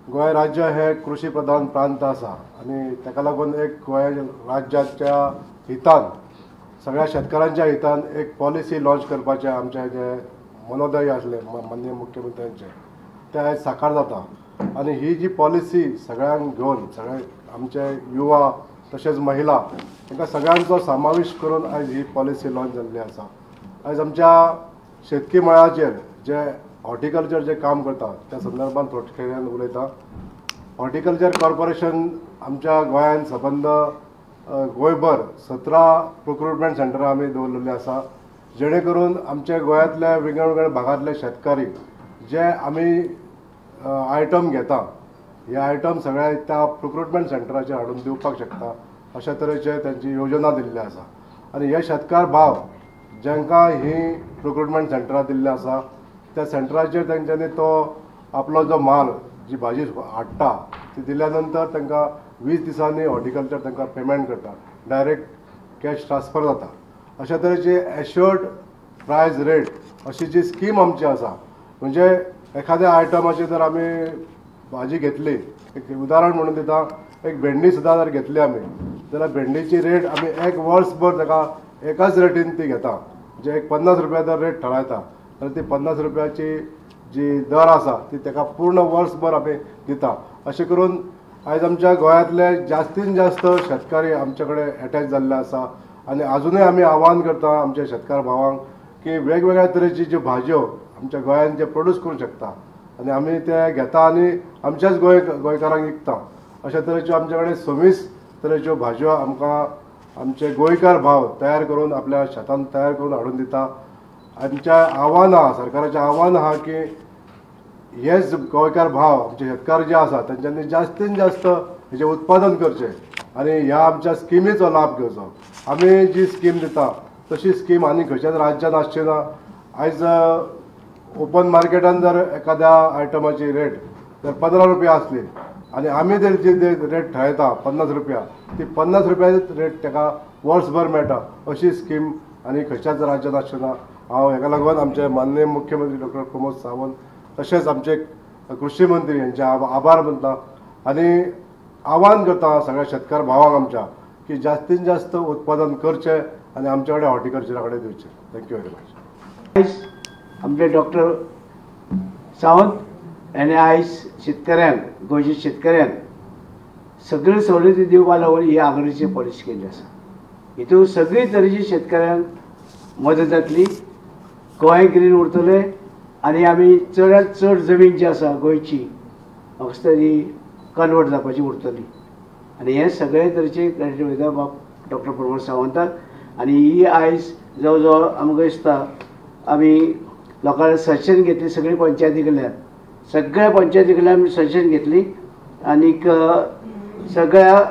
गोंय राज्य हे कृषी प्रधान प्रांत आसा आनी ताका लागून एक गोंय राज्याच्या हितान सगळ्या शेतकारांच्या हितान एक पॉलिसी लॉन्च करपाचें आमचें जें मनोदय आसलें माननीय मुख्यमंत्र्यांचें तें आयज साकार जाता. आनी ही जी पॉलिसी सगळ्यांक घेवन सगळे आमचे युवा तशेंच महिला तांकां सगळ्यांचो समावेश करून आयज ही पॉलिसी लॉन्च जाल्ली आसा. आयज आमच्या शेतकी मळाचेर जे हॉर्टिकल्चर जे काम करता त्या संदर्भात थोडक्यान उलयता. हॉर्टिकल्चर कॉर्पोरेशन आमच्या गोंयांत सबंद गोंयभर 17 प्रोक्युरमेंट सेंटरां आमी दवरलेली आसा, जेणे करून आमच्या गोंयांतल्या विंगड विंगड भागांतले शेतकारी जे आमी आयटम घेता हे आयटम सगळे त्या प्रोक्युरमेंट सेंटराचेर हाडून दिवपाक शकता अशा तरेचे तांची योजना दिल्ली आसा. आनी हे शेतकार भाव जांकां ही प्रोक्युरमेंट सेंटरां दिल्ली आसा त्या सेंटराचेर तेंच्यांनी तो आपलो जो माल जी भाजी हाडटा ती दिल्या नंतर तांकां 20 दिसांनी हॉर्टिकल्चर तांकां पेमेंट करता, डायरेक्ट कॅश ट्रान्सफर जाता. अशा तरेची एश्योर्ड प्रायज रेट अशी जी स्कीम आमची आसा, म्हणजे एखाद्या आयटमाची जर आमी भाजी घेतली, एक उदाहरण म्हणून दिता, एक भेंडी सुद्दां जर घेतली आमी जाल्यार भेंडीची रेट आमी एक वर्सभर ताका एकाच रेटीन ती घेता. म्हणजे एक 50 रुपया जर रेट थारायता जाल्यार ती 50 रुपयाची जी दर आसा ती ताका पूर्ण वर्सभर आमी दिता. अशें करून आयज आमच्या गोंयांतले जास्तीन जास्त शेतकारी आमचे कडेन एटॅच जाल्ले आसा. आनी आजुनूय आमी आव्हान करता आमच्या शेतकार भावांक की वेगवेगळ्या तरेची ज्यो भाजयो आमच्या गोंयांत जे प्रोड्यूस करूंक शकता आनी आमी ते घेता आनी आमच्याच गोंयकारांक विकता. अशा तरेच्यो आमचे कडेन 26 तरेच्यो भाजयो आमकां आमचे गोंयकार भाव तयार करून आपल्या शेतान तयार करून हाडून दिता. आमच्या आव्हान आहा, सरकाराचें आव्हान आहा की हेच गोंयकार भाव आमचे शेतकार जे आसा तेंच्यांनी जास्तीन जास्त हेजें उत्पादन करचें आनी ह्या आमच्या स्किमीचो लाभ घेवचो. आमी जी स्कीम दिता तशी स्कीम आनी खंयच्याच राज्यांत आसची ना. आयज ओपन मार्केटान जर एखाद्या आयटमाची रेट जर 15 रुपया आसली आनी आमी जर जी रेट थारायता 50 रुपया, ती 50 रुपया रेट ताका वर्सभर मेळटा. अशी स्कीम आनी खंयच्याच राज्यांत आसची ना. हांव हेका लागून आमचे माननीय मुख्यमंत्री डॉक्टर प्रमोद सावंत तशेंच आमचे कृषी मंत्री यांचे आभार मानता आनी आव्हान करता सगळ्या शेतकार भावांक आमच्या की जास्तीन जास्त उत्पादन करचें आनी आमचे कडेन हॉर्टिकल्चरा कडेन दिवचें. Thank you very much. आयज आमचे डॉक्टर सावंत आनी आयज शेतकऱ्यांक, गोंयच्या शेतकऱ्यांक सगळे सवलती दिवपा लागून ही आगळीची पॉलिसी केल्ली आसा. हितून सगळी तरेची शेतकऱ्यांक मदत जातली, गोंय ग्रीन उरतलें आनी आमी चडांत चड जमीन जी आसा गोंयची फक्त ती कन्वर्ट जावपाची उरतली. आनी हे सगळे तरेचे क्रेडीट वयता बाब डॉक्टर प्रमोद सावंताक. आनी ही आयज जवळ जवळ आमकां दिसता आमी लोकांक सजेशन घेतली सगळी पंचायती कडल्यान, सगळ्या पंचायती कडल्यान आमी सजेशन घेतली आनीक सगळ्या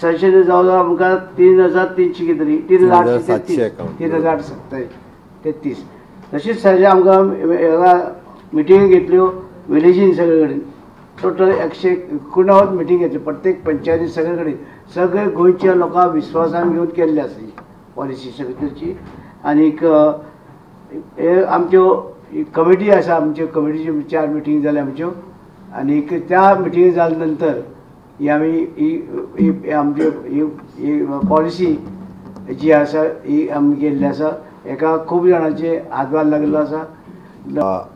सजेशन जवळ जवळ आमकां 3300 कितें तरी 3833 3833 तशीच सजेशन आमकां हांगा मिटिंग घेतल्यो विलेजीन सगळे कडेन टोटल 189 मिटींग घेतली प्रत्येक पंचायती सगळे कडेन, सगळे गोंयच्या लोकांक विस्वासान घेवन केल्ली आसा ही पॉलिसी सगळी तरेची. आनीक हे आमच्यो कमिटी आसा, आमच्यो कमिटीच्यो 4 मिटींग जाल्या आमच्यो आनीक त्या मिटींग जाल्या नंतर ही आमी ही आमची ही पॉलिसी जी आसा ही आमी केल्ली आसा. हेका खूब जाणांचे हातभार लागिल्लो आसा.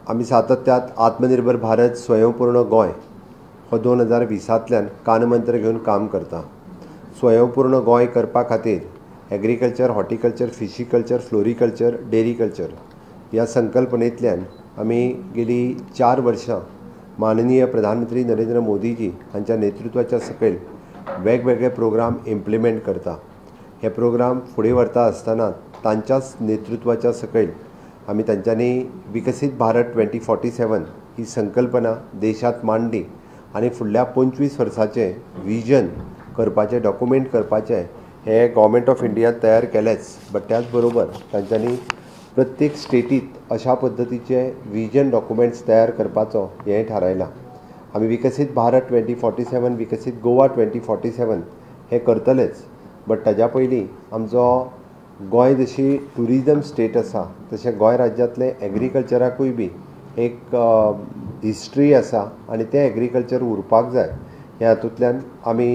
आमी सातत्यात आत्मनिर्भर भारत स्वयंपूर्ण गोंय हो 2020 कानमंत्र घेवन काम करता. स्वयंपूर्ण गोंय करपा खातीर एग्रीकल्चर, हॉर्टिकल्चर, फिशीकल्चर, फ्लोरिकल्चर, डेरीकल्चर ह्या संकल्पनेंतल्यान आमी गेली 4 वर्सां माननीय प्रधानमंत्री नरेंद्र मोदीजी हांच्या नेतृत्वाच्या सकयल वेगवेगळे प्रोग्राम इम्प्लिमेंट करता. हे प्रोग्राम फुडें व्हरता आसतना तांच्याच नेतृत्वाच्या सकयल आमी तांच्यांनी विकसीत भारत 2047 ही संकल्पना देशांत मांडली आनी फुडल्या 25 वर्साचें विजन करपाचें, डॉक्युमेंट करपाचें हे गव्हर्मेंट ऑफ इंडियान तयार केलेंच, बट त्याच बरोबर तांच्यांनी प्रत्येक स्टेटीत अशा पद्दतीचे विजन डॉक्युमेंट्स तयार करपाचो हें थारायलां. आमी विकसीत भारत 2047, विकसीत गोवा 2047 हें करतलेच, बट ताज्या पयलीं आमचो गोंय जशी ट्युरिजम स्टेट आसा तशें गोंय राज्यांतलें एग्रीकल्चराकूय बी एक हिस्ट्री आसा आनी तें एग्रीकल्चर उरपाक जाय. ह्या हातूंतल्यान आमी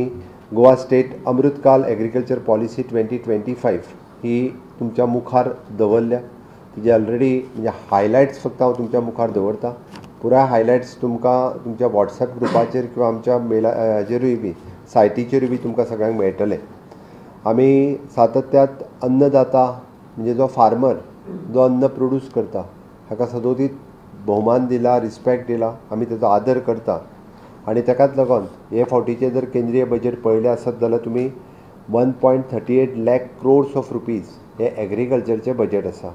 Goa state Amritkal agriculture policy 2025 ही तुमच्या मुखार दवरल्या. तिजे ऑलरेडी म्हणजे हायलायट्स फक्त हांव तुमच्या मुखार दवरता. पुराय हायलायट्स तुमकां तुमच्या वॉट्सएप ग्रुपाचेर किंवा आमच्या मेला हाजेरूय बी सायटीचेरूय बी तुमकां सगळ्यांक मेळटले. आमी सातत्यात अन्नदाता म्हणजे जो फार्मर जो अन्न प्रोड्यूस करता हाका सदोदीत भोवमान दिला, रिस्पेक्ट दिला, आमी तेजो आदर करता. आनी तेकाच लागून हे फावटीचें जर केंद्रीय बजेट पळयलें आसत जाल्यार तुमी 1.38 लाख क्रोर्स ऑफ रुपीज हे एग्रीकल्चरचें बजेट आसा.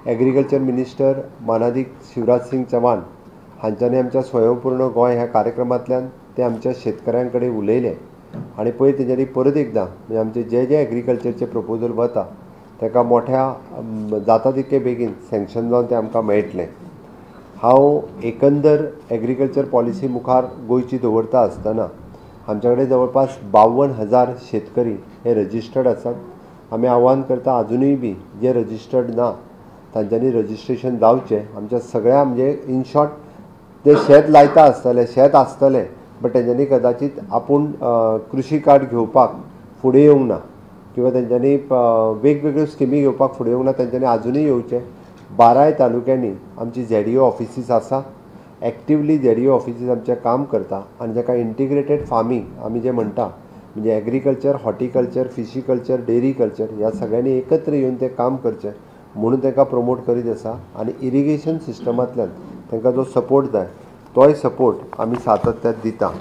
एग्रीकल्चर मिनिस्टर मानादीक शिवराज सिंग चौहान हांच्यांनी आमच्या स्वयंपूर्ण गोंय ह्या कार्यक्रमांतल्यान ते आमच्या शेतकऱ्यां कडेन उलयले आनी पयर तेंच्यांनी परत एकदां म्हणजे आमचे जे जे एग्रीकल्चरचे प्रपोजल वता ताका मोठ्या जाता तितके बेगीन सँक्शन जावन तें आमकां मेळटलें. हांव एकंदर एग्रीकल्चर पॉलिसी मुखार गोंयची दवरता आसतना आमच्या कडेन जवळपास 52,000 शेतकरी हे रजिस्टर्ड आसात. आमी आव्हान करता आजुनूय बी जे रजिस्टर्ड ना तांच्यांनी रजिस्ट्रेशन जावचें. आमच्या सगळ्या म्हणजे इन शॉर्ट ते शेत लायता आसतले, शेत आसतलें, बट तेंच्यांनी कदाचीत आपूण कृशी कार्ड घेवपाक फुडें येवंक ना किंवा तेंच्यांनी वेगवेगळ्यो स्किमी घेवपाक फुडें येवंक ना, तेंच्यांनी आजुनूय येवचें. 12 तालुक्यांनी आमची ZDO offices आसा. एक्टिवली ZDO offices आमचें काम करता आनी जाका इंटिग्रेटेड फार्मींग आमी जें म्हणटा म्हणजे एग्रीकल्चर, हॉर्टिकल्चर, फिशीकल्चर, डेरीकल्चर ह्या सगळ्यांनी एकत्र येवन तें काम करचें म्हणून तांकां प्रमोट करीत आसा. आनी इरिगेशन सिस्टमांतल्यान तांकां जो सपोर्ट जाय तोय सपोर्ट आमी सातत्यात दिता.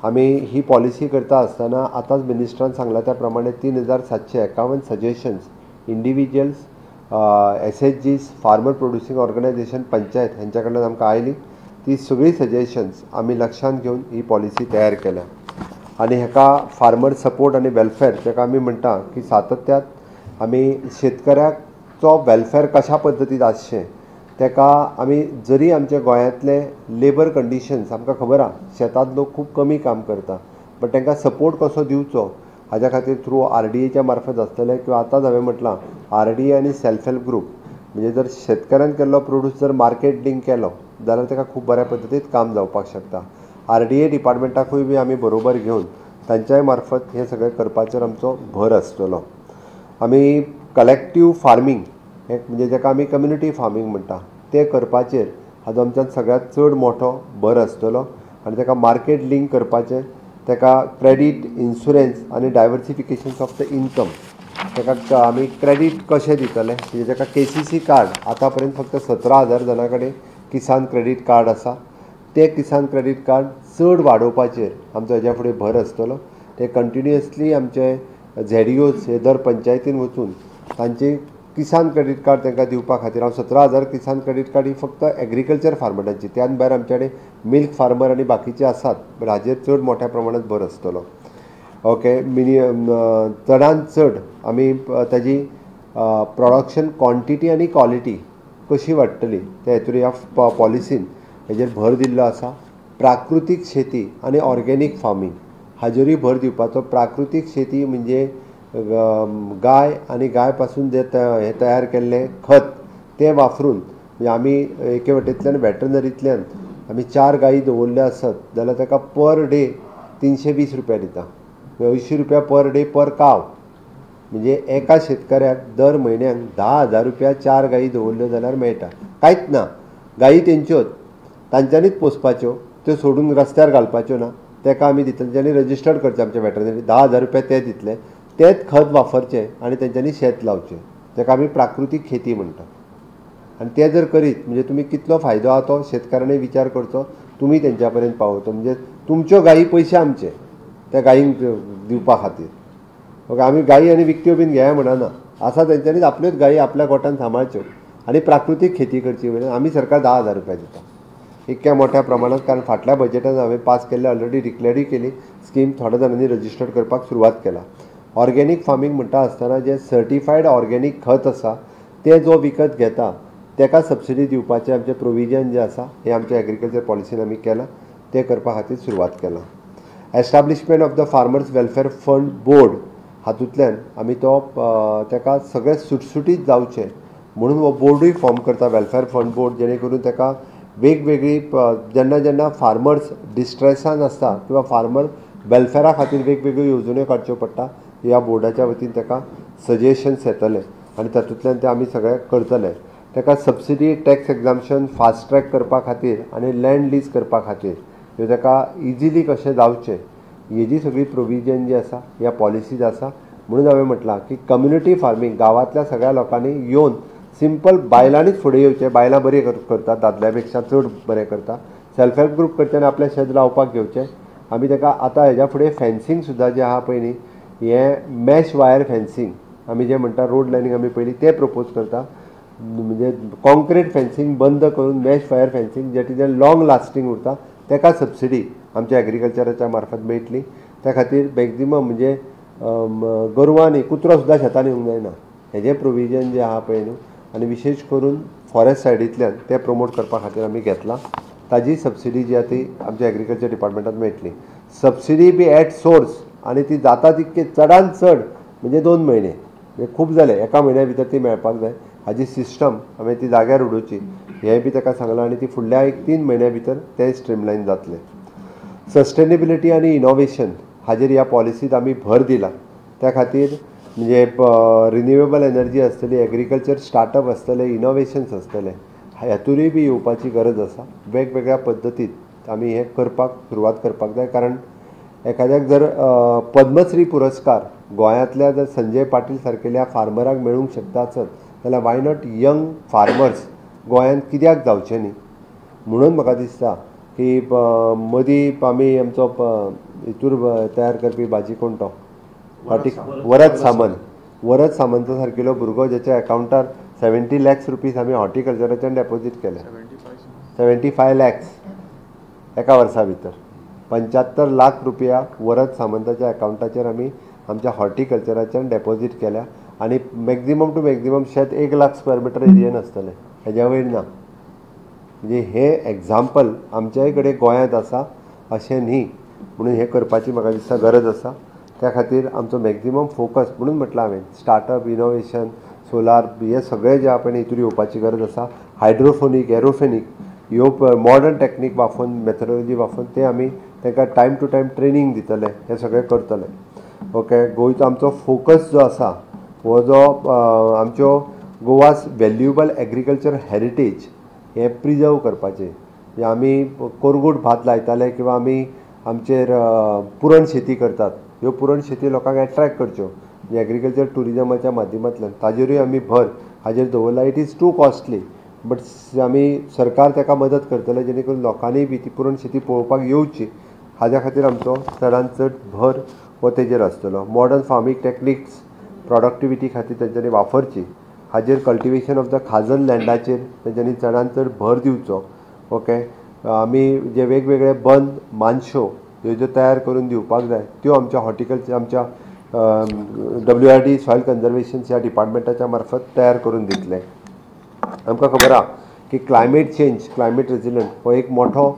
आमी ही पॉलिसी करता आसतना आतांच मिनिस्टरान सांगलां त्या प्रमाणे 3,751 suggestions individuals, SHGs, farmer producing organisation, panchayat हेंच्या कडल्यान आमकां आयली. ती सगळीं सजेशन्स आमी लक्षांत घेवन ही पॉलिसी तयार केल्या. आनी हेका फार्मर सपोर्ट आनी वेलफेअर जाका आमी म्हणटा की सातत्यात आमी शेतकऱ्याचो वेलफेअर कशा पद्दतीन आसचें तेका आमी जरी आमच्या गोंयांतले लेबर कंडिशन्स आमकां खबर आहा शेतांत लोक खूब कमी काम करता, बट तांकां सपोर्ट कसो दिवचो हाज्या खातीर थ्रू RDAच्या मार्फत आसतलें किंवा आतांच हांवें म्हटलां RDA आनी सेल्फ हेल्प ग्रूप म्हणजे जर शेतकऱ्यान केल्लो प्रोड्यूस जर मार्केट लिंक केलो जाल्यार ताका खूब बऱ्या पद्दतीन काम जावपाक शकता. RDA डिपार्टमेंटाकूय बी आमी बरोबर घेवन तांच्याय मार्फत हें सगळें करपाचेर आमचो भर आसतलो. आमी कलेक्टीव फार्मींग हें म्हणजे जाका आमी कम्युनिटी फार्मींग म्हणटा तें करपाचेर हाजो आमच्यान सगळ्यांत चड मोठो भर आसतलो आनी ताका मार्केट लिंक करपाचें, ताका क्रेडीट, इन्शुरन्स आनी डायवर्सिफिकेशन ऑफ the income ताका आमी क्रेडीट कशें दितले म्हणजे ताका KCC card आतां पर्यंत फक्त 17,000 जाणां कडेन किसान क्रेडीट कार्ड आसा. तें किसान क्रेडीट कार्ड चड वाडोवपाचेर आमचो हेज्या फुडें भर आसतलो. ते कंटिन्युअसली आमचे ZDOs हे दर पंचायतीन वचून तांचे किसान क्रेडीट कार्ड तांकां दिवपा खातीर हांव 17,000 किसान क्रेडीट कार्ड ही फक्त एग्रीकल्चर फार्मरांची, त्यान भायर आमचे कडेन मिल्क फार्मर आनी बाकीचे आसात, बट हाजेर चड मोठ्या प्रमाणांत भर आसतलो. ओके, मिनी चडान चड आमी ताजी प्रोडक्शन क्वॉन्टिटी आनी क्वॉलिटी कशी वाडटली त्या हेतून ह्या पॉलिसीन हेजेर भर दिल्लो आसा. प्राकृतीक शेती आनी ऑर्गेनीक फार्मींग हाजेरूय भर दिवपाचो. प्राकृतीक शेती म्हणजे गाय आनी गाय पासून जे हें तयार केल्लें खत तें वापरून म्हणजे आमी एके वटेंतल्यान वेटरनरींतल्यान आमी 4 गायी दवरल्यो आसत जाल्यार ताका पर डे 320 रुपया दिता, 80 रुपया पर डे पर काव. म्हणजे एका शेतकऱ्याक दर म्हयन्याक 10,000 रुपया 4 गायी दवरल्यो जाल्यार मेळटा. कांयच ना, गायी तेंच्योच, तांच्यांनीच पोसपाच्यो, त्यो सोडून रस्त्यार घालपाच्यो ना. ताका आमी दितले, तेंच्यांनी रजिस्टर्ड करचें आमच्या वेटरनरी, 10,000 रुपया ते दितले, तेच खत वापरचें आनी तेंच्यांनी शेत लावचें, ताका आमी प्राकृतीक खेती म्हणटा. आनी तें जर करीत म्हणजे तुमी कितलो फायदो आहा तो शेतकारांनी विचार करचो, तुमी तेंच्या पर्यंत पावोवचो. म्हणजे तुमच्यो गायी पयशे आमचे त्या गायींक दिवपा खातीर. ओके, आमी गायी आनी विकत्यो बीन घेया म्हणना, आसा तेंच्यांनीच आपल्योच गायी आपल्या गोठान सांबाळच्यो आनी प्राकृतीक खेती करची. म्हणजे आमी सरकार 10,000 रुपया दिता इतक्या मोठ्या प्रमाणात, कारण फाटल्या बजेटान हांवें पास केल्ले ऑलरेडी डिक्लेरूय केली स्कीम, थोड्या जाणांनी रजिस्टर्ड करपाक सुरवात केला. ऑर्गेनीक फार्मींग म्हणटा आसतना जें सर्टिफायड ऑर्गेनीक खत आसा तें जो विकत घेता ताका सबसिडी दिवपाचें आमचें प्रोविजन जें आसा हें आमच्या एग्रीकल्चर पॉलिसीन आमी केलां, तें करपा खातीर सुरवात केलां. Establishment of the farmers welfare fund board हातूंतल्यान आमी तो ताका सगळें सुटसुटीत जावचें म्हणून हो बोर्डूय फॉर्म करता, वेलफेअर फंड बोर्ड, जेणे करून ताका वेगवेगळी जेन्ना जेन्ना फार्मर्स डिस्ट्रेसान आसता किंवा फार्मर वेलफेरा खातीर वेगवेगळ्यो येवजण्यो काडच्यो पडटा, ह्या बोर्डाच्या वतीन ताका सजेशन्स येतले आनी तातूंतल्यान ते आमी सगळे करतले. ताका subsidy, tax exemption fast track करपा खातीर आनी लँड लीज करपा खातीर ह्यो ताका इजिली कशें जावचें हेजी सगळी प्रोविजन जी आसा ह्या पॉलिसीज आसा. म्हणून हांवें म्हटलां की कम्युनिटी फार्मींग गांवांतल्या सगळ्या लोकांनी येवन सिंपल बायलांनीच फुडें येवचें. बायलां बरीं करतात, दादल्या पेक्षा चड बरें करता. सेल्फ हेल्प ग्रूप करचे आनी आपलें शेत लावपाक घेवचें. आमी ताका आतां हेज्या फुडें फेन्सींग सुद्दां जें आहा पळय न्ही, हें मॅश वायर फेन्सींग आमी जें म्हणटा रोड लायनींग आमी पयलीं तें प्रपोज करता. म्हणजे कॉन्क्रीट फेन्सींग बंद करून मॅश वायर फेन्सींग जें कितें लॉंग लास्टींग उरता ताका सबसिडी आमच्या एग्रीकल्चराच्या मार्फत मेळटली. त्या खातीर मॅक्झिमम म्हणजे गोरवां न्ही कुत्रो सुद्दां शेतान येवंक जायना हेजें प्रोविजन जें आहा पळय न्हू, आनी विशेश करून फॉरेस्ट सायडींतल्यान तें प्रमोट करपा खातीर आमी घेतलां. ताजी सबसिडी जी आहा ती आमच्या एग्रीकल्चर डिपार्टमेंटात मेळटली. सबसिडी बी एट सोर्स आनी ती जाता तितके चडान चड म्हणजे 2 म्हयने म्हणजे खूब जाले, एका म्हयन्या भितर ती मेळपाक जाय. हाजी सिस्टम हांवें ती जाग्यार उडोवची हें बी ताका सांगलां आनी ती फुडल्या एक 3 म्हयन्या भितर तें स्ट्रीमलायन जातलें. सस्टेनेबिलिटी आनी इनोवेशन हाजेर ह्या पॉलिसींत आमी भर दिला. त्या खातीर म्हणजे रिन्युएबल एनर्जी आसतली, एग्रीकल्चर स्टार्टअप आसतले, इनोवेशन्स आसतले, हातूनय बी येवपाची गरज आसा. वेगवेगळ्या पद्दतीत आमी हें करपाक सुरवात करपाक जाय. कारण एखाद्याक जर पद्मश्री पुरस्कार गोंयांतल्या जर संजय पाटील सारकेल्या फार्मराक मेळूंक शकता आसत जाल्यार why not young farmers गोंयांत कित्याक जावचें न्ही. म्हणून म्हाका दिसता की मदीं आमी आमचो हितूर तयार करपी भाजी कोण तो वरद सामंत, वरद सामंता सारकिलो भुरगो ज्याच्या अकावंटार 70 लॅक्स रुपीज आमी हॉर्टिकल्चराच्यान डेपोजीट केले. 75 लॅक्स एका वर्सा भितर 75 लाख रुपया वरद सामंताच्या अकावंटाचेर आमी आमच्या हॉर्टिकल्चराच्यान डेपोजीट केल्या. आनी मॅक्झिमम टू मॅक्झिमम शेत 1 लाख स्क्वेअर मिटर एरियेन आसतलें, हेज्या वयर ना. म्हणजे हें एग्जाम्पल आमच्याय कडेन गोंयांत आसा अशें न्ही, म्हणून हें करपाची म्हाका दिसता गरज आसा. त्या खातीर आमचो मॅक्झिमम फोकस म्हणून म्हटलां हांवें स्टार्टअप, इनोवेशन, सोलार हे सगळे जे आपण हितूर येवपाची गरज आसा. हायड्रोफोनीक, एरोफोनीक ह्यो मॉडर्न टॅक्नीक वापरून, मेथडॉलॉजी वापरून ते आमी तांकां टायम टू टायम ट्रेनींग दितले, हें सगळें करतले. ओके, गोंयचो आमचो फोकस जो आसा हो जो आमच्यो गोवास व्हॅल्युएबल एग्रीकल्चर हॅरिटेज हें प्रिजर्व करपाचें. म्हणजे आमी कोरगूट भात लायताले किंवा आमी आमचेर पुरण शेती करतात, ह्यो पुरण शेती लोकांक एट्रेक्ट करच्यो म्हणजे एग्रीकल्चर ट्युरिजमाच्या माध्यमांतल्यान ताजेरूय आमी भर हाजेर दवरला. It is too costly but आमी सरकार ताका मदत करतले जेणे करून लोकांनी बी ती पुरण शेती पळोवपाक येवची, हाज्या खातीर आमचो चडान चड भर हो तेजेर आसतलो. मॉडर्न फार्मींग टॅक्निक्स प्रॉडक्टिविटी खातीर तेंच्यांनी वापरची, हाजेर कल्टिवेशन ऑफ the खाजन लँडाचेर तेंच्यांनी चडान चड भर दिवचो. ओके, आमी जे वेगवेगळे बंद मानश्यो ह्यो ज्यो तयार करून दिवपाक जाय त्यो आमच्या हॉर्टिकल्चर आमच्या WRD soil conservation ह्या डिपार्टमेंटाच्या मार्फत तयार करून दितले. आमकां खबर आहा की क्लायमेट चेंज, क्लायमेट रेजिलंट हो एक मोठो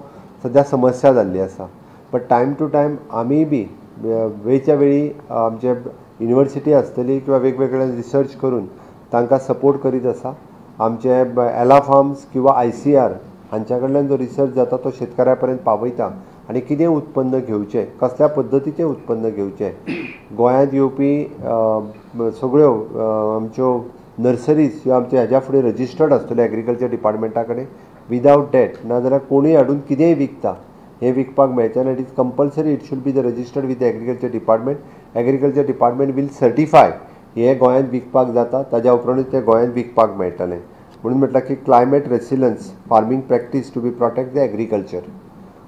सद्या समस्या जाल्ली आसा. बट टायम टू टायम आमी बी वेळच्या वेळी आमचे युनिवर्सिटी आसतली किंवा वेगवेगळे रिसर्च करून तांकां सपोर्ट करीत आसा. आमचे एला फार्म्स किंवा ICR हांच्या कडल्यान जो रिसर्च जाता तो शेतकऱ्या पर्यंत पावयता आनी कितें उत्पन्न घेवचें, कसल्या पद्दतीचें उत्पन्न घेवचें. गोंयांत येवपी सगळ्यो आमच्यो नर्सरीज ह्यो आमच्या हेज्या फुडें रजिस्टर्ड आसतल्यो एग्रीकल्चर डिपार्टमेंटा कडेन विदावट डेट, नाजाल्यार कोणूय हाडून कितेंय विकता हें विकपाक मेळचें ना. It is compulsory, it should be the registered with agriculture department. Agriculture department will certify हें गोंयांत विकपाक जाता, ताज्या उपरांतूच तें गोंयांत विकपाक मेळटलें. म्हणून म्हटलां की climate resilience farming practice to be protect the agriculture.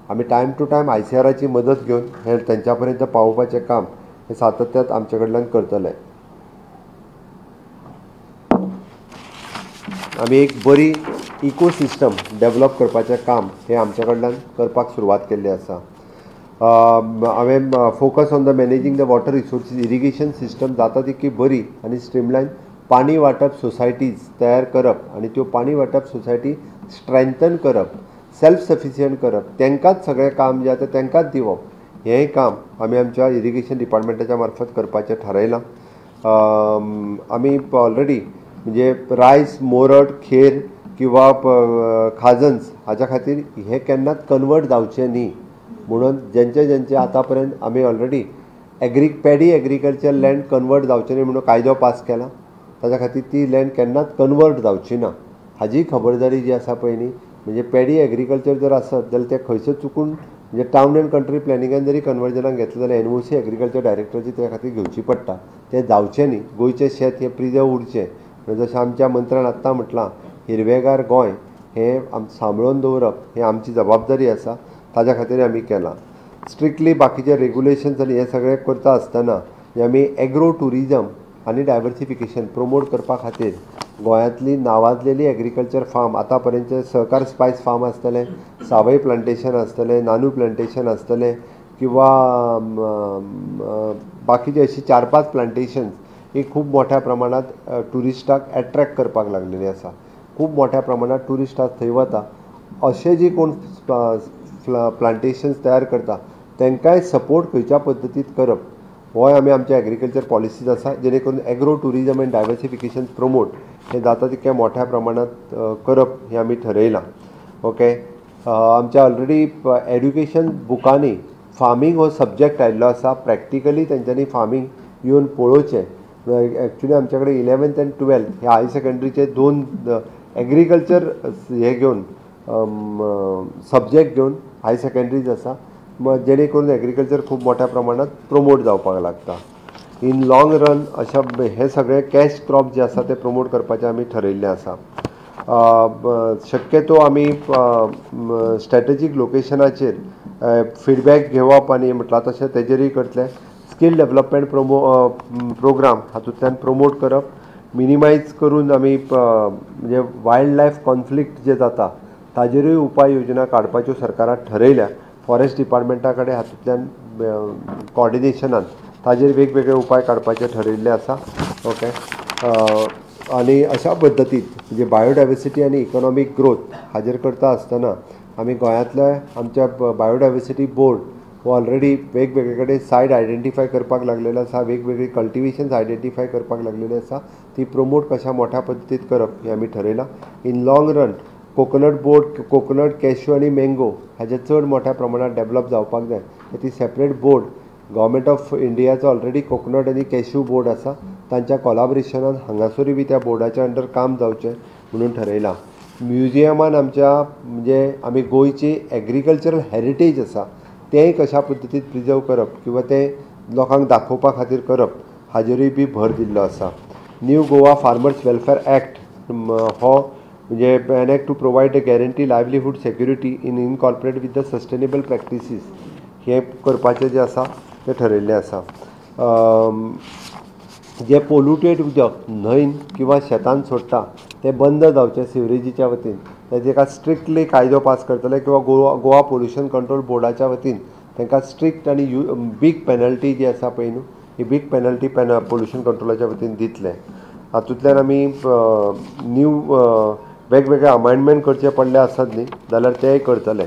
आमी टायम टू टायम ICRची मदत घेवन हें तेंच्या पर्यंत पावोवपाचें काम हें सातत्यात आमचे कडल्यान करतले. आमी एक बरी इकोसिस्टम डेवलप करपाचें काम हें आमच्या कडल्यान करपाक सुरवात केल्ली आसा. हांवें focus on the managing the water resources, irrigation system जाता तितकी बरी आनी स्ट्रीमलायन पाणी वांटप सोसायटीज तयार करप आनी त्यो पाणी वांटप सोसायटी स्ट्रेंथन करप, सेल्फ सफिशियंट करप, तांकांच सगळें काम जें आसा तांकांच दिवप, हेंय काम आमी आमच्या इरिगेशन डिपार्टमेंटाच्या मार्फत करपाचें थारायलां. आमी ऑलरेडी म्हणजे रायस, मोरड, खेर किंवा खाजन्स हाच्या खातीर हे केन्नाच कन्वर्ट जावचें न्ही म्हणून जेंचे जेंचे आतां पर्यंत आमी already paddy agriculture land convert जावचें न्ही म्हणून कायदो पास केला. ताच्या खातीर ती लँड केन्नाच कन्वर्ट जावची ना हाजी खबरदारी जी आसा पळय न्ही, म्हणजे पॅडी एग्रीकल्चर जर आसत जाल्यार ते खंयसर चुकून म्हणजे टावन अँड कंट्री प्लॅनिंगान जरी कन्वर्जनाक घेतलें जाल्यार एनओसी एग्रीकल्चर डायरेक्टराची त्या खातीर घेवची पडटा. तें जावचें न्ही, गोंयचें शेत हें प्रिजर्व उरचें. जशें आमच्या मंत्र्यान आत्तां म्हटलां, हिरवेगार गोंय हें सांबाळून दवरप हें आमची जबाबदारी आसा, ताज्या खातीर आमी केलां. स्ट्रिक्टली बाकीचे रेगुलेशन्स आनी हें सगळें करता आसतना आमी एग्रो ट्युरिजम आनी डायवर्सिफिकेशन प्रमोट करपा खातीर गोंयांतली नांवाजलेली एग्रीकल्चर फार्म आतां पर्यंतचे सहकार स्पायस फार्म आसतलें, सावय प्लांटेशन आसतलें, नानू प्लांटेशन आसतलें किंवा बाकीचे अशी 4-5 प्लांटेशन्स ही खूब मोठ्या प्रमाणांत ट्युरिस्टाक एट्रेक्ट करपाक लागलेली आसा. खूब मोठ्या प्रमाणांत ट्युरिस्ट आज थंय वता. अशे जे कोण प्लांटेशन्स तयार करता तांकांय सपोर्ट खंयच्या पद्दतीत करप होय आमी आमच्या एग्रीकल्चर पॉलिसीज आसा, जेणे करून agro tourism and diversification promote हें जाता तितक्या मोठ्या प्रमाणांत करप हें आमी ठरयलां. ओके, आमच्या ऑलरेडी एड्युकेशन बुकांनी फार्मींग हो सब्जेक्ट आयिल्लो आसा. प्रॅक्टिकली तेंच्यांनी फार्मींग येवन पळोवचें. एक्चुली आमच्या कडेन 11th आनी 12th हे हायर सेकंडरीचे 2 एग्रीकल्चर हे घेवन सब्जेक्ट घेवन हायर सेकंडरीज आसा, जेणे करून एग्रीकल्चर खूब मोठ्या प्रमाणात प्रमोट जावपाक लागता. इन लॉंग रन अशा हे सगळे कॅश क्रॉप जे आसा ते प्रमोट करपाचें आमी ठरयिल्लें आसा. शक्यतो आमी स्ट्रॅटेजीक लोकेशनाचेर फिडबॅक घेवप आनी म्हटलां तशें तेजेरूय करतले. स्कील डेवलपमेंट प्रोग्राम हातूंतल्यान प्रमोट करप, मिनिमायज करून आमी म्हणजे वायल्ड लायफ कॉन्फ्लिक्ट जे जाता ताजेरूय उपाय योजना काडपाच्यो सरकारान ठरयल्या. फॉरेस्ट डिपार्टमेंटा कडेन हातूंतल्यान कॉर्डिनेशनान ताजेर वेगवेगळे उपाय काडपाचे ठरयिल्ले आसा. ओके, आनी अशा पद्दतीन म्हणजे बायोडायवर्सिटी आनी इकॉनॉमीक ग्रोथ हाजेर करता आसतना आमी गोंयांतल्या आमच्या बायोडायवर्सिटी बोर्ड हो ऑलरेडी वेगवेगळे कडेन सायड आयडेंटिफाय करपाक लागलेलो आसा, वेगवेगळी कल्टिवेशन्स आयडेंटिफाय करपाक लागलेली आसा, ती प्रमोट कशा मोठ्या पद्दतीन करप हें आमी ठरयलां. In long run coconut board, coconut, cashew आनी मँगो हाजे चड मोठ्या प्रमाणात डेवलप जावपाक जाय. ती सेपरेट बोर्ड गव्हर्मेंट ऑफ इंडियाचो ऑलरेडी कोकोनट आनी कॅश्यू बोर्ड आसा, तांच्या कोलाबरेशनान हांगासरूय बी त्या बोर्डाच्या अंडर काम जावचें म्हणून ठरयलां. म्युझियमान आमच्या म्हणजे आमी गोंयची एग्रीकल्चरल हेरिटेज आसा तेंय कशा पद्दतीन प्रिजर्व करप किंवा तें लोकांक दाखोवपा खातीर करप हाजेरूय बी भर दिल्लो आसा. New Goa farmers welfare act हो म्हणजे an act to provide a guarantee livelihood security in incorporate with the sustainable practices हें करपाचें जें आसा तें ठरयल्लें आसा. जें पोल्युटेड उदक न्हंयन किंवा शेतान सोडटा तें बंद जावचें सिवरेजीच्या वतीन, ताका स्ट्रिक्टली कायदो पास करतले किंवा गोवा पोल्युशन कंट्रोल बोर्डाच्या वतीन तांकां स्ट्रिक्ट आनी बीग पेनल्टी जी आसा पळय न्हू ही बीग पेनल्टी पोल्युशन कंट्रोलाच्या वतीन दितले. हातूंतल्यान आमी न्यू वेगवेगळे अमेंडमेंट करचे पडले आसत न्ही जाल्यार तेय करतले.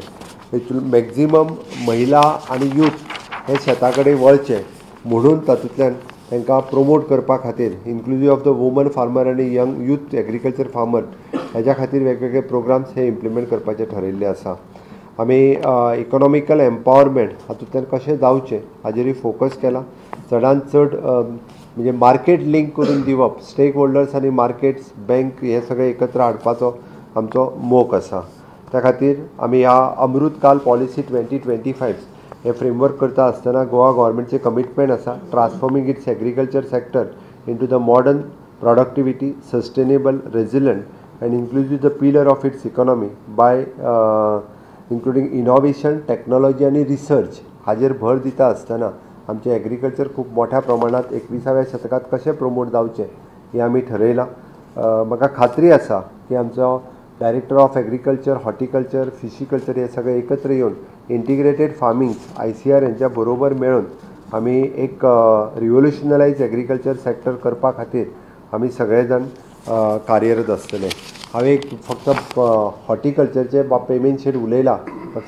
मॅक्झिमम महिला आनी यूथ हे शेता कडेन वळचे म्हणून तातूंतल्यान तांकां प्रमोट करपा खातीर inclusive of the woman farmer आनी यंग यूथ एग्रीकल्चर फार्मर हेज्या खातीर वेगवेगळे प्रोग्राम्स हे इम्प्लिमेंट करपाचे ठरयिल्ले आसा. आमी इकॉनॉमिकल एम्पावरमेंट हातूंतल्यान कशें जावचें हाजेरूय फोकस केला. चडान चड म्हणजे मार्केट लिंक करून दिवप, स्टेक होल्डर्स आनी मार्केट्स, बँक हे सगळे एकत्र हाडपाचो आमचो मोख आसा. त्या खातीर आमी ह्या अमृतकाल पॉलिसी 2025 हे फ्रेमवर्क करता आसतना गोवा गव्हर्मेंटचें कमिटमेंट आसा transforming its agriculture sector into the modern, productivity, sustainable, resilient and inclusive the pillar of its economy by including innovation, technology आनी रिसर्च हाजेर भर दिता आसतना आमचें एग्रीकल्चर खूब मोठ्या प्रमाणांत 21व्या शतकांत कशें प्रमोट जावचें हें आमी ठरयलां. म्हाका खात्री आसा की आमचो director of agriculture, horticulture, fishiculture हे सगळे एकत्र येवन इंटिग्रेटेड फार्मींग ICR हेंच्या बरोबर मेळून आमी एक रिव्होल्युशनलायज एग्रीकल्चर सेक्टर करपा खातीर आमी सगळे जाण कार्यरत आसतले. हांवें एक फक्त हॉर्टिकल्चरचे पेमेंट शेट उलयलां,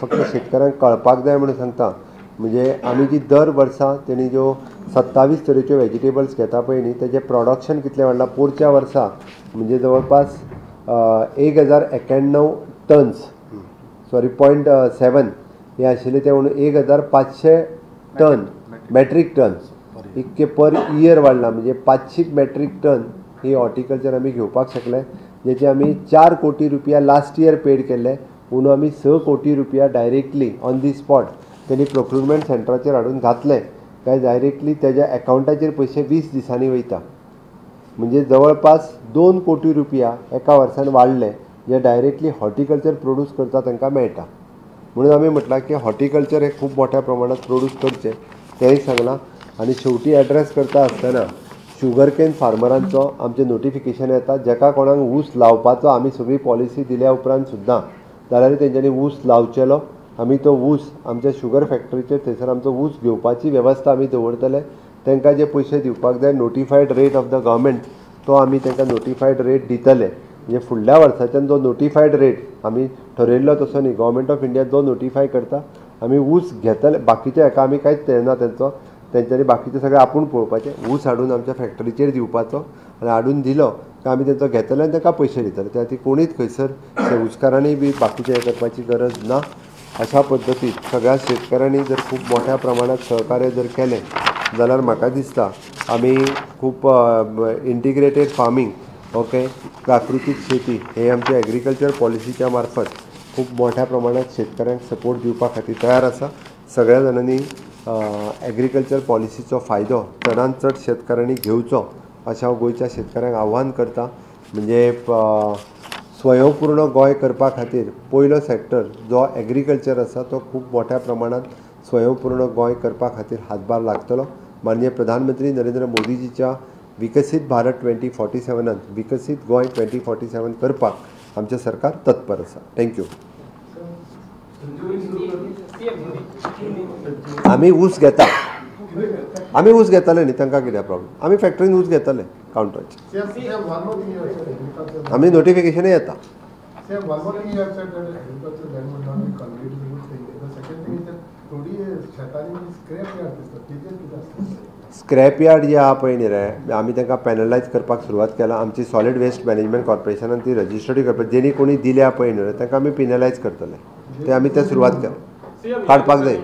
फक्त शेतकऱ्यांक कळपाक जाय म्हणून सांगता. म्हणजे आमी जी दर वर्सा तेणी ज्यो 27 तरेच्यो वेजिटेबल्स घेता पळय न्ही तेजें प्रोडक्शन कितलें वाडलां पोरच्या वर्सा म्हणजे जवळपास 1091 टन्स सॉरी 0.7 हे आशिल्ले ते म्हणून 1500 टन मॅट्रीक टन इतके पर इयर वाडला, म्हणजे 500 मॅट्रीक टन ही हॉर्टिकल्चर आमी घेवपाक शकले, जेचे आमी 4 कोटी रुपया लास्ट इयर पेड केल्ले, म्हणून आमी 6 कोटी रुपया डायरेक्टली ऑन the spot तेणी प्रोक्युरमेंट सेंटराचेर हाडून घातले काय डायरेक्टली तेज्या एकावंटाचेर पयशे 20 दिसांनी वयता, म्हणजे जवळपास 2 कोटी रुपया एका वर्सान वाडले जे डायरेक्टली हॉर्टिकल्चर प्रोड्यूस करता तांकां मेळटा. म्हणून आमी म्हटलां की हॉर्टिकल्चर हे खूब मोठ्या प्रमाणात प्रोड्यूस करचें तेंय सांगलां. आनी शेवटी एड्रेस करता आसतना शुगरकेन फार्मरांचो आमचें नोटिफिकेशन येता, जेका कोणाक ऊस लावपाचो आमी सगळी पॉलिसी दिल्या उपरांत सुद्दां जाल्यार तेंच्यांनी ऊस लावचेलो, आमी तो ऊस आमच्या शुगर फॅक्टरीचेर थंयसर आमचो ऊस घेवपाची वेवस्था आमी दवरतले. तांकां जे पयशे दिवपाक जाय notified rate of the government तो आमी तांकां नोटिफायड रेट दितले. म्हणजे फुडल्या वर्साच्यान जो नोटिफायड रेट आमी ठरयल्लो तसो न्ही, गव्हर्मेंट ऑफ इंडिया जो नोटिफाय करता आमी ऊस घेतले, बाकीच्या हेका आमी कांयच तेना तेंचो, तेंच्यांनी बाकीचें सगळें आपूण पळोवपाचें, ऊस हाडून आमच्या फॅक्टरीचेर दिवपाचो आनी हाडून दिलो काय आमी तेंचो घेतले आनी तांकां पयशे दितले. त्या खातीर कोणीच खंयसर ऊसकारांनी बी बाकीचें हें करपाची गरज ना. अशा पद्दतीन सगळ्या शेतकऱ्यांनी जर खूब मोठ्या प्रमाणात सहकार्य जर केलें जाल्यार म्हाका दिसता आमी खूब इंटिग्रेटेड फार्मींग ओके प्राकृतीक शेती हे आमच्या एग्रीकल्चर पॉलिसीच्या मार्फत खूब मोठ्या प्रमाणात शेतकऱ्यांक सपोर्ट दिवपा खातीर तयार आसा. सगळ्या जाणांनी एग्रीकल्चर पॉलिसीचो फायदो चडांत चड शेतकऱ्यांनी घेवचो अशें हांव गोंयच्या शेतकऱ्यांक आव्हान करता. म्हणजे स्वयंपूर्ण गोंय करपा खातीर पयलो सेक्टर जो एग्रीकल्चर आसा तो खूब मोठ्या प्रमाणात स्वयंपूर्ण गोंय करपा खातीर हातभार लागतलो. माननीय प्रधानमंत्री नरेंद्र मोदीजीच्या विकसीत भारत 2047 विकसीत गोंय 2047 करपाक आमचें सरकार तत्पर आसा. Thank you. आमी ऊस घेता, आमी ऊस घेतले न्ही, तांकां कितें प्रॉब्लम, आमी फॅक्टरीन ऊस घेतले कावंटराचेर, आमी नोटिफिकेशनय येता. स्क्रॅप यार्ड जे आहा पळय न्ही रे, आमी तांकां पॅनलायज करपाक सुरवात केला. आमची सॉलिड वेस्ट मॅनेजमेंट कॉर्पोरेशनान ती रजिस्टर्ड करपाक, जेणी कोणी दिल्या पळय न्ही रे तांकां आमी पिनलायज करतले, ते आमी ते सुरवात केला, काडपाक जाय.